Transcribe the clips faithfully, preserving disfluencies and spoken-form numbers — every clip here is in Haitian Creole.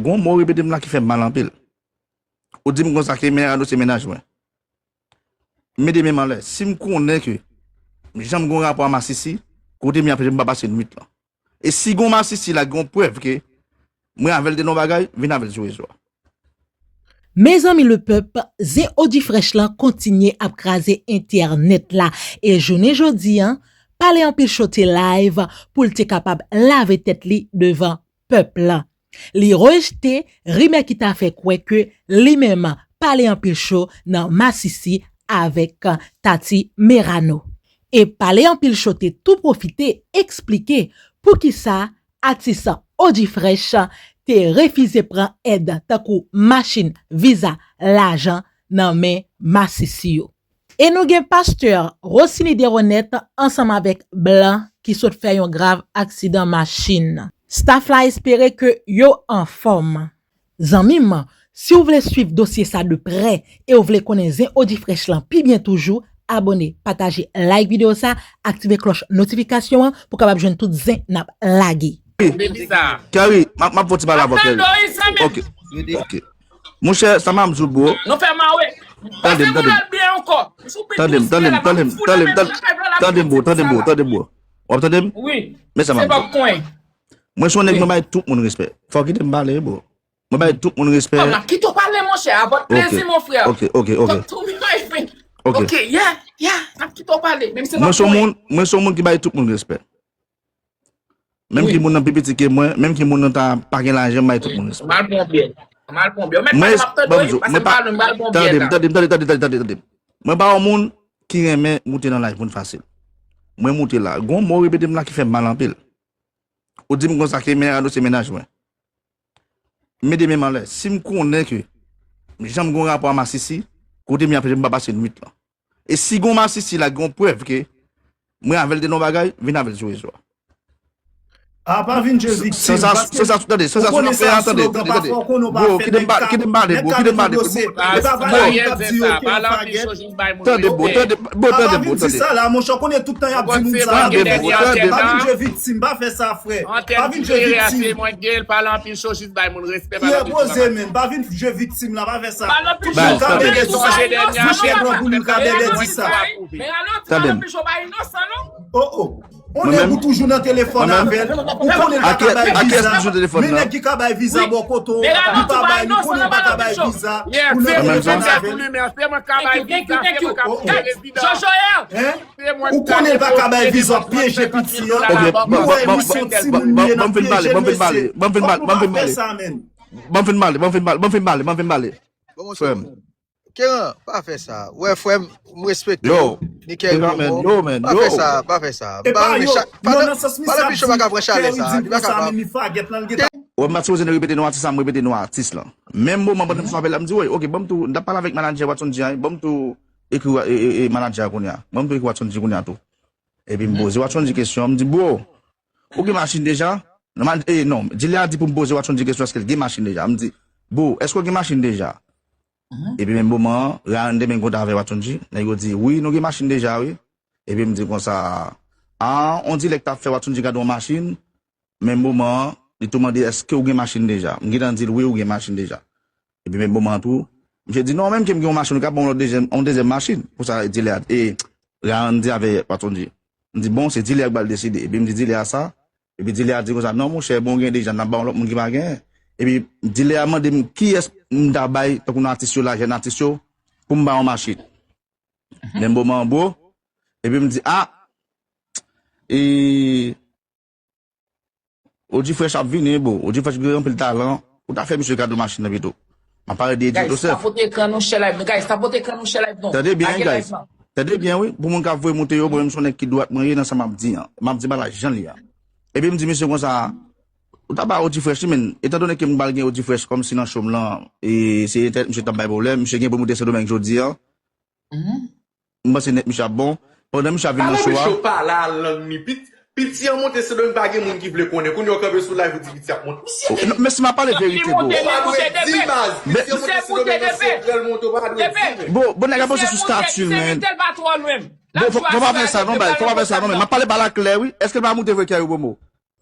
Gon mo ou repete m la ki fè m mal anpil. Ou di m konsa ke Merano se mennaj mwen. M mete men m anlè. Si m konnen ke m janm gon rapò a Masisi, kote m y ap rete m pa pase nwit lan. E si gon Masisi la, gon prèv ke mwen avè l te nan bagay, vin avè l sou rezo a. Mezanmi lepèp, zen Odi Frèch lan kontinye ap kraze entènèt la e jounen jodi an, Pale Anpil Cho te live pou l te kapab lave tèt li devan pèp la. Li rejte rimè ki ta fè kwè ke li menm Pale Anpil Cho nan masisi avèk Tati Merano. E Pale Anpil Cho te tou pwofite eksplike poukisa atis Odi Frèch te refize pran èd tankou machin, viza, lajan nan men masisi yo. E nou gen pastè Rosiny Deronette ansanm avèk Blan ki sot fè yon grav aksidan machin. Staff la espere ke yo anfòm. Zanmi m, si w vle swiv dosye sa de prè e w vle konnen zen Odi Frèch lan pi byen toujou, abòne, pataje, like videyo sa, aktive klòch notifikasyon an pou w kapab jwenn tout zen n ap lage. Kerry, m ap fè yon ti pale avè w, Kerry. Ok, ok. Monchè, sa m ap di w, bro. Nou fè mawe. Tande m, tande m. Tande m, tande m, tande m, tande m, tande m, bro, tande m, bro, tande m, bro. W ap tande m? Wi. Men sa m ap di w. Mwen se yon nèg mwen bay tout moun respè. Fò w kite m pale, bro. Mwen bay tout moun respè. Kòm n ap kite w pale, monchè, avòt plezi, mon frè. Ok, ok, ok. Talk to me, my friend. Ok, yeah, yeah, n ap kite w pale. Menm si se pa pou mwen. Mwen se yon moun ki bay tout moun respè. Menm ki moun nan pi piti ke mwen, menm ki moun nan ta pa gen lajan, m bay tout moun respè. M al pran byè. M al pran byè. Ou mèt pale, m ap tande w, wi, pase m pale, m al pran byè la. Tande m, tande m, tande, tande, tande, tande, tande m. Mwen pa yon moun ki renmen moute nan live moun fasil. Mwen moute la. Gon mo ou repete m la ki fè m mal anpil. Ou di m konsa ke Merano se mennaj mwen. M mete men m anlè. Si m konnen ke m janm gon rapò a masisi, kote m y ap rete m pa pase nwit lan. E si gon masisi la ki gon prèv ke mwen avè l te nan bagay, vin avè l sou rezo a. A pa vin jwe viktim, paske ou konnen sa slogan pa fè, ou konnen ou pa fè nèg ka, nèg ka vin dosye, e pa valè moun k ap di yo ke yon fagèt. Tande bro, tande bro, tande bro, tande. A pa vin di sa la, monchè, ou konnen tout tan y ap di moun sa. Tande bro, tande bro. Pa vin jwe viktim, pa fè sa, frè. Pa vin jwe viktim. Pale anpil cho, jis bay moun respè, pale anpil cho. Poze, men, pa vin jwe viktim la, pa fè sa. Pale anpil cho, ka bèbè di sa. Monchè, gran pou li, ka bèbè di sa. Tande m. Oh, oh. On nèg ou toujou nan telefòn avè l. Ou konnen l pa ka bay viza. Men nèg ki ka bay viza bò kote w, li pa bay, li konnen l pa ka bay viza. Ou nan telefòn avè l. Ou konnen l pa ka bay viza, w ap pyeje piti an. Nou wè emisyon timoun li ye, n ap pyeje l, mesye. Fòk nou pa fè sa, menn. Ban m fin pale, ban m fin pale, ban m fin pale, ban m fin pale. Frè m. Keran, pa fè sa. Wè, frè m, m respekte w. Ni kè gwo mo. Pa fè sa, pa fè sa. M pa renmen chalè. Pale anpil cho pa ka pran chalè sa. Li pa kapab. Wè, m pa t sipoze repete non atis la, m repete non atis lan. Menm moman pandan m sou apèl la, m di, woy, ok, ban m tou, m t ap pale avèk manadjè Watson G a, ban m tou ekri manadjè a kounye a. Ban m tou ekri Watson G kounye a tou. Epi m poze Watson G kesyon an, m di, bro, ou gen machin deja? Non, dilè a di pou m poze Watson G kesyon èske l gen machin deja. M di, bro, èske w gen machin deja? Epi menm moman an, Ryan te menm kontan avè Watson G. Nèg yo di, wi, nou gen machin deja, wi. Epi m di konsa, a, on dilè k t ap fè Watson G gade yon machin. Menm moman an, li tou mande, èske w gen machin deja? M gentan di l, wi, ou gen machin deja. Epi menm moman an tou, misye di, non, menm ke m gen yon machin, ou ka ban m yon lòt dezyèm, yon dezyèm machin. Konsa, dilè a, e, Ryan di avè Watson G. M di, bon, se dilè a k pral deside. Epi m di dilè a sa. Epi dilè a di konsa, non, monchè, bon, gen deja, n ap ba yon lòt moun ki pa genyen. Epi dilè a mande m kiyès m ta bay, tankou nan atis yo la, jèn atis yo, pou m ba yon machin. Menm moman an, bro. Epi m di, a, e, Odi Fresh ap vini, bro. Odi Fresh gen anpil talan. Ou ta fè misye kado machin nan pito. M ap pale de Edi Joseph. Guys, tapote ekran nou, share live nou. Guys, tapote ekran nou, share live nou. Tande byen, guys. Tande byen, wi. Pou moun k ap voye monte yo, mwen menm se yon nèg ki dwat mwen ye nan sa m ap di an. M ap di bagay la jan l ye a. Epi m di misye konsa, ou ta ba Odi Fresh li, men, etandone ke m pral gen Odi Fresh kòmsi nan cho m lan, e se entènèt misye t ap bay pwoblèm, misye gen pou l moute Sendomeng jodi an. M panse nèt misye ap bon. Pandan misye ap vin nan cho a. Pale anpil cho, pale a lang ni. Piti an monte Sendomeng, pa gen moun ki vle konnen. Kounye a w kanpe sou live ou di piti ap monte. Mesye, men si m ap pale verite, bro. Ou pa dwe di baz. Piti an monte Sendomeng nan Sentrèl monte, ou pa dwe di. Bro, bon, nèg ap panse sou stati l, men. Bro, fò pa fè sa non, baz. Fò pa fè sa non, men. M ap pale, pale a klè, wi. Èske l pa monte vre, Kerry Promo?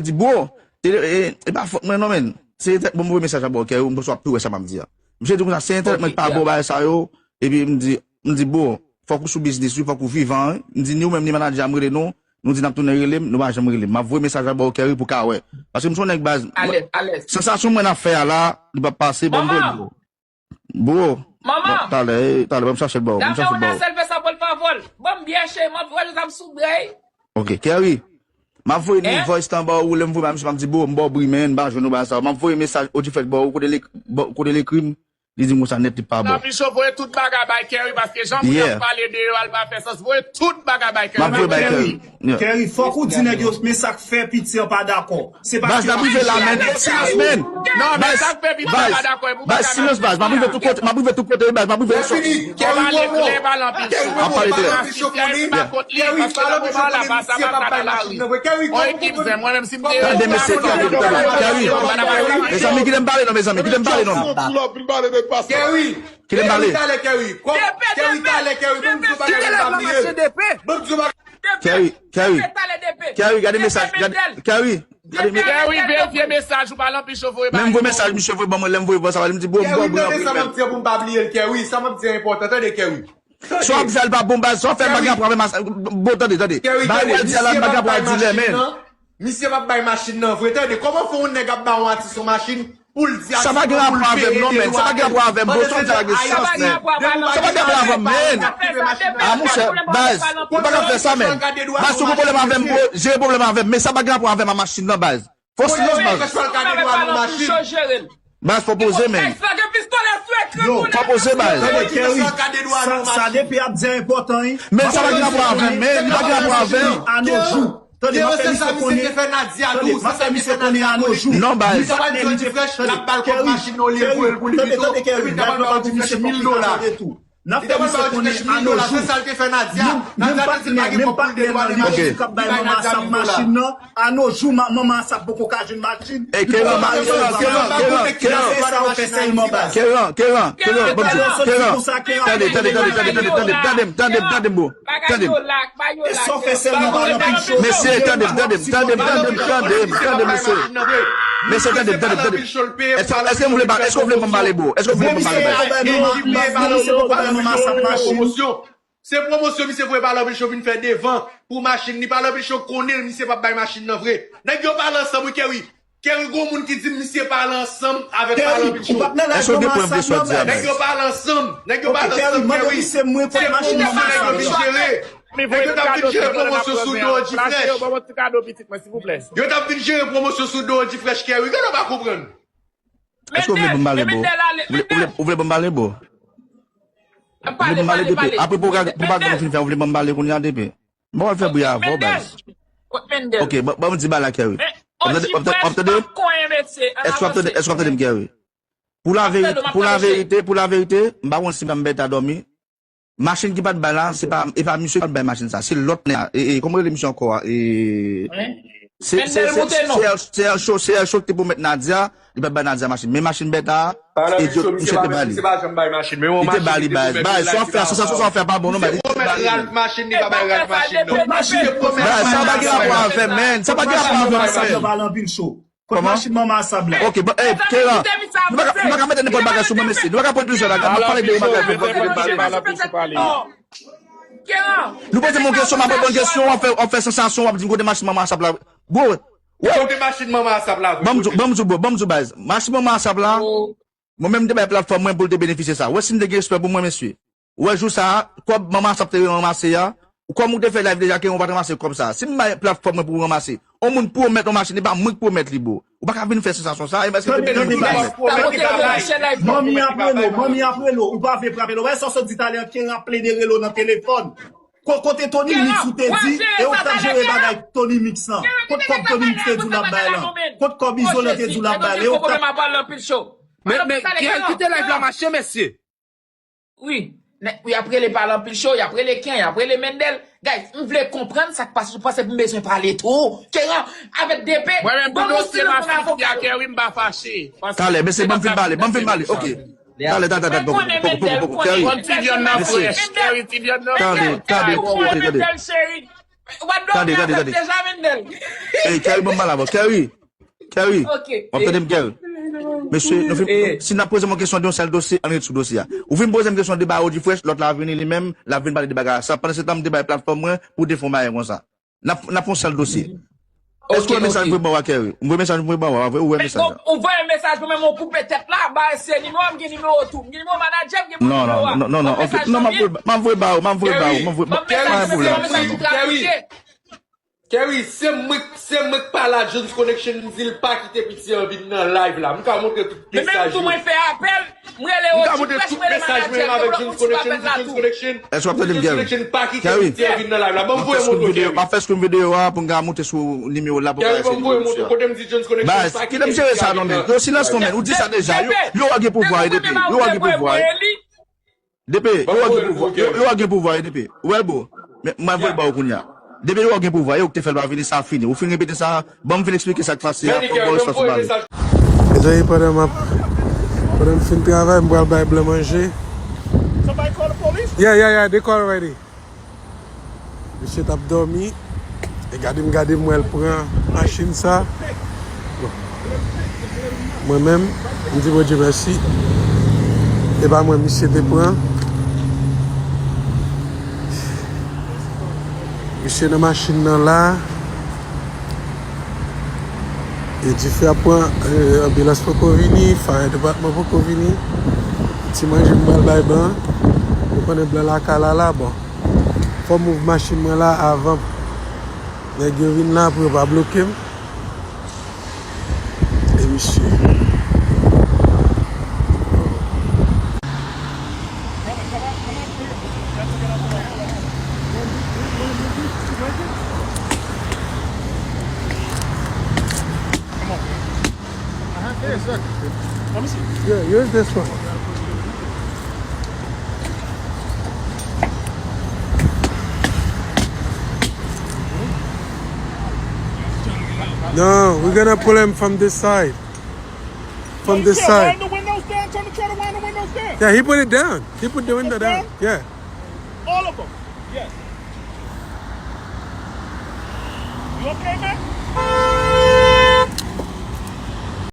misye di, bro, e, e, e pa fòt mwen non, men. Se entènèt, bon, m voye mesaj la ba w, Kerry, m panse w ap tou wè sa m ap di a. Misye di konsa, se entènèt mwen ki pa ba w bagay sa yo, epi m di, m di, bro, fòk ou sou biznis, wi, fòk ou vivan, wi. M di, ni ou menm, ni manadjè a m rele nou, nou di n ap tounen rele m, nou pa janm rele m. M ap voye mesaj la ba w, Kerry, pou w ka wè. Paske m se yon nèg baz. Alèz, alèz. Sansasyon mwen ap fè a la, li p ap pase, ban m voye l, bro. Bro. Manman. Bon, talè, eh, talè, ban m chache l ba w, ban m chache l ba w. Gade yon nèg sèl fè sa pou l pa vòl. Ban m byen cheri, m ap wè l ap sou brèy. Ok, Kerry. M ap voye ni voice tan ba w, lè m voye ba misye, m ap di, bro, m ba w bri, men, m pa jwenn ou ba sa. M ap voye mesaj Odi Fresh ba w, kote l ek-, ba w, kote l ekri m, li di m konsa nèt, li pa bon. Nan pi cho voye tout bagay bay Kerry, paske jan moun ap pale de yo, al pa fè sans. Voye tout bagay bay Kerry. M ap voye bay Kerry. Yeah. Kerry, fòk ou di nèg yo, men sa k fè piti an pa dakò. Se pa Baz, n ap rive la, men. Silans, men. Non, men sa k fè piti an pa dakò, e pou bagay la silans, Baz. M ap rive tout kote, m ap rive tout kote, Baz. M ap rive. Kerry, Kerry, pale klè, pale anpil. M ap pale klè. Kerry, pale anpil. Kerry, pale anpil. Kerry, pale anpil. On ekip zen, mwen menm si m te... Tande, mesye, tande, tande. Kerry, mezanmi, kite m pale non, mezanmi, kite m pale non. Kerry, kite m pale. Kerry, talè, Kerry. Kerry, talè, Kerry. Bon, m di w bagay, m pa bliye. Bon, m di w bagay. Kerry, Kerry. Kerry, gade mesaj, gade, Kerry. Gade mesaj. Kerry, verifye mesaj ou pa lanpi cho voye ba li. Men m voye mesaj, misye voye ban mwen, lè m voye ban sa, li m di, bro, m ba w bri anpil, men. Kerry, tande sa m ap di an pou m pa bliye l, Kerry. Sa m ap di an enpòtan, tande, Kerry. Sa w ap fè l pa bon, baz. Sa w fè l pa gen rapò avè m. Bon, tande, tande. Bagay w al di a la, bagay w al di lè, men. Misye p ap bay machin nan vre, tande. Kòman fè yon nèg ap ba yon atis yon machin pou l di atis lan pou l peye de dwa avè l? Sa pa gen rapò avè m non, men. Sa pa gen rapò avè m, bro. Sa w ap di la gen sans, men. Sa pa gen rapò avè m, men. A, monchè, baz, ou pa ka fè sa, men. Baz, si w gen pwoblèm avè m, bro, jere pwoblèm avè m. Men sa pa gen rapò avè m a machin nan, baz. Fò silans, baz. Baz, fò poze, men. Fò poze, baz. Tande, Kerry, sa, sa D P ap di a enpòtan, wi. Men sa pa gen rapò avè m, men. Li pa gen rapò avè m. A nos jours. Tande, m ap fè misye konnen. Tande, m ap fè misye konnen a nos jours. Non, baz. Li pa t nèg li te fè. Tande, Kerry, Kerry, tande, tande, Kerry, gade lòt di misye fòk li ka tande tou. N ap fè misye konnen a nos jours. Menm, menm patnè, menm patnè nan li k ap bay manman Asap machin nan, a nos jours, ma-, manman Asap poko ka jwenn machin. E Keran, Keran, Keran, Keran. Fè sa ou fè sèlman, baz. Keran, Keran, Keran, ban m di w, Keran. Tande, tande, tande, tande, tande, tande, tande, tande, tande, bro. Tande. E sa w fè sèlman, pa lanpi cho. Mesye, tande, tande, tande, tande, tande, tande, mesye. Mesye, tande, tande, tande. Èske, èske w vle ba, èske w vle ban m pale, bro? Èske w vle ban m pale, bro? Se pwomosyon misye voye Pale Anpil Cho vin fè devan pou machin li. Pale Anpil Cho konnen l, misye p ap bay machin nan vre. Nèg yo pale ansanm wi, Kerry. Kerry, gon moun ki di m misye pale ansanm avèk Pale Anpil Cho. Èske w gen prèv de sa w di a, baz? Nèg yo pale ansanm. Nèg yo pale ansanm, Kerry. Se pwomosyon nèg yo vin jere. Nèg yo t ap vin jere pwomosyon sou do G Fresh. Yo t ap vin jere pwomosyon sou do G Fresh, Kerry. Gade w pa konprann. Èske w vle ban m pale, bro? Ou vle, ou vle, ou vle ban m pale, bro? Ou vle ban m pale depi apre pwogra-, pwogram nou fin fè, ou vle ban m pale kounye a depi? M pa wè fè bri avè w, baz. Ok, ban, ban m di bagay la, Kerry. W ap tande, w ap tande, w ap tande? Èske w ap tande, èske w ap tande m, Kerry? Pou laverite, pou laverite, pou laverite, m pa konn si m bèt a dòmi. Machin ki pa t bay la, se pa, e pa misye ki pa t bay machin sa. Se lòt nèg la. E, e, kòman rele misye ankò a? E, se, se, se, se, se L Cho, se L Cho ki te pwomèt Nadia, li pa t bay Nadia machin. Men machin bèt a, e misye te ba li. Li te ba li, baz. Baz, sa w ap fè, sa, sa, sa w ap fè pa bon non, baz. Li te ba li. Baz, sa pa gen rapò avè m, man. Sa pa gen rapò avè m, man. Kot machin manman Asap la? Ok, bon, eh, Keran, nou pa ka, nou pa ka mete nenpòt bagay sou mwen, mesye. Nou pa ka pran plizyè bagay, m ap pale de yon bagay, nou poze m yon kesyon, m ap reponn kesyon, w ap fè, w ap fè sansasyon, w ap di m kote machin manman Asap la. Bro, kote machin manman Asap la, bro? Ban m di w, ban m di w, bro, ban m di w, baz. Machin manman Asap la, mwen menm m te bay platfòm mwen pou l te benefisye sa. Ou wè si m te gen respè pou mwen, mesye. Ou wè jou sa a, kòb manman Asap te ranmase a, ou kòm ou te fè live deja, Keran, ou pa t ranmase kòb sa a. Si m bay platfòm mwen pou w ranmase, On moun pwomèt on machin, e pa mwen k pwomèt li, bro. Ou pa ka vin fè sansasyon sa, e paske depi nan nou pa mèt. Manmi ap rele w, manmi ap rele w, ou pa vle frape l. Ou wè sa w sot di talè an, Keran ap plede rele w nan telefòn. Ko-, kote Tony Mix ou te di, e ou t ap jere bagay Tony Mix lan. Kot kòb Tony Mix te di w l ap bay lan? Kot kòb Izolan te di w l ap bay lan? E ou t ap Men, men, Keran, kite live la mache, mesye. Wi. Nèg, wi, y ap rele pale anpil cho, y ap rele Ken, y ap rele Mendel. Guys, m vle konprann sa k pase, sou panse pou m bezwen pale tou. Keran, avèk D P, ban m yon ti lemonn avoka yo. Talè, mesye, ban m fin pale, ban m fin pale. Ok. Talè, talè, talè, poko, poko, poko, poko, Kerry. Mesye, tande, tande, tande, tande. Tande, tande, tande. Ey, Kerry, ban m pale avè w. Kerry, Kerry, w ap tande m, Kerry? Mesye, nou fin, si n ap poze m yon kesyon de yon sèl dosye, ann ret sou dosye a. Ou fin poze m kesyon de Bayo G Fresh, lòt la vini li menm, l ap vin pale de bagay la. Sa, pandan se tan, m te bay platfòm mwen pou defon bagay konsa. N ap, n ap fè yon sèl dosye. Èske w wè mesaj mwen voye ba w a, Kerry? M voye mesaj mwen voye ba w a, ou wè mesaj la? Ou voye mesaj mwen, men mwen koupe tèt la, ba se nimewo, m gen nimewo tou. M gen nimewo manadjè, m gen nimewo a. Non, non, non, non, ok. Non, m ap voye, m ap voye ba w, m ap voye ba w, m ap voye, pa gen pwoblèm. Kerry, se mwen, se mwen k pale a Jones Connection, m di l pa kite piti an vin nan live la. M ka montre tout mesaj yo. Menm tou mwen fè apèl, m rele Oji Fresh, m rele manadjè m, yo bloke m sou apèl la tou. Èske w ap tande m, Kerry? Kerry, m ap fè screen videyo, m ap fè screen videyo a pou m ka monte sou nimewo la pou ka eseye jwenn misye a. Baz, kite m jere sa non, men. Yo, silans non, men. Ou di sa deja. Yo, yo a gen pouvwa, e, D P. Yo a gen pouvwa, e. D P, yo a gen pouvwa, yo, yo a gen pouvwa, e, D P. Ou wè l, bro? Men, m ap voye ba w kounye a. D P, yo a gen pouvwa, e ou k te fè l pa vini, sa fini. Ou fin repete sa, ban m fin eksplike sa k pase a, fò w ba yo espas pou pale. Mezanmi, pandan m ap, pandan m fin travay, m pral bay blan manje. Yeah, yeah, yeah, they call already. Misye t ap dòmi. E gade m, gade m wè l pran machin sa. Bon. Mwen menm, m di Bondye mèsi. E pa mwen misye te pran. Misye nan machin nan la. E dife ap pran, e, anbilans poko vini, fire department poko vini. Ti manje m pral bay blan. Ou konnen blan lakay la la, bon. Fò m ouvri machin mwen la avan nèg yo vin la pou yo pa bloke m. E misye. Yeah, use this one. No, we're gonna pull him from this side. From this side. Wind the windows down. Tell the truck to wind the windows down. Yeah, he put it down. He put the window down. Yeah. All of them. Yes. You okay, man?